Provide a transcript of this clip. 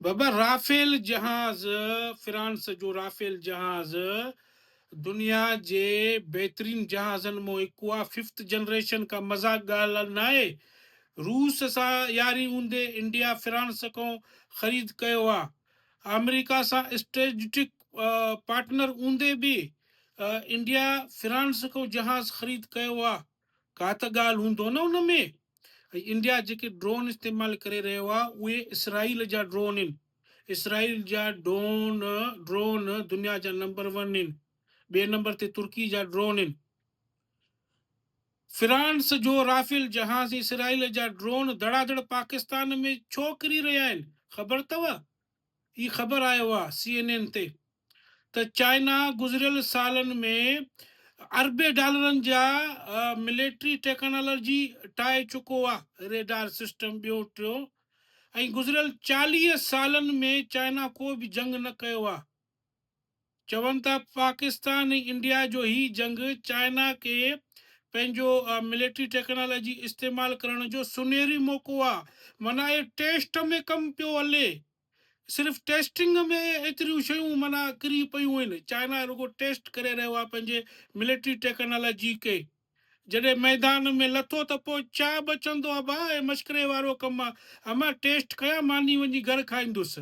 بابا رافيل جهاز فرانس جو رافيل جهاز دنيا جي بهترين جهازن مون هڪ آ ففٿ جنريشن ڪا مذاق ڳالهه ناهي روس سان ياري هوندي انڊيا فرانس کان خريد ڪيو آ آمريڪا سان اسٽريٽجڪ پارٽنر هوندي به انڊيا فرانس کان جهاز خريد ڪيو آ ڪا ته ڳالهه هوندو نه ان ۾. ۽ انڊيا جيڪي ڊرون استعمال ڪري رهيو آهي اهي اسرائيل جا ڊرون آهن. اسرائيل جا ڊون ڊرون دنيا جا نمبر ون آهن. ٻئي نمبر تي ترڪي جا ڊرون آهن. فرانس جو رافيل جهاز ۽ اسرائيل جا ڊرون ڌڙاڌڙ پاڪستان ۾ ڇو ڪري رهيا آهن خبر اٿو؟ هي خبر آيو آهي سي اين اين تي ته چائنا گذريل سالن ۾ اربين ڊالرن جا ملٽري ٽيڪنالاجي ٺاهي چڪو آهي ريڊار سسٽم ٻيو ٽيون ۽ گذريل 40 سالن ۾ چائنا ڪو به جنگ نه ڪيو آهي چون ٿا پاڪستان ۽ انڊيا جو هي جنگ چائنا کي پنهنجو ملٽري ٽيڪنالاجي استعمال ڪرڻ جو سنهري موقعو آهي معنيٰ اهي ٽيسٽ ۾ ڪم پيو هلي صرف ٽيسٽنگ ۾ ايتريون شيون معنيٰ ڪري پيون آهن چائنا رڳو ٽيسٽ ڪري رهيو آهي پنهنجي ملٽري ٽيڪنالاجي کي جڏهن ميدان ۾ لٿو ته پوء ڇا بچندو ابا اهي مشڪري وارو ڪم آهي امان ٽيسٽ ڪيان ماني وڃي گهر کائيندس.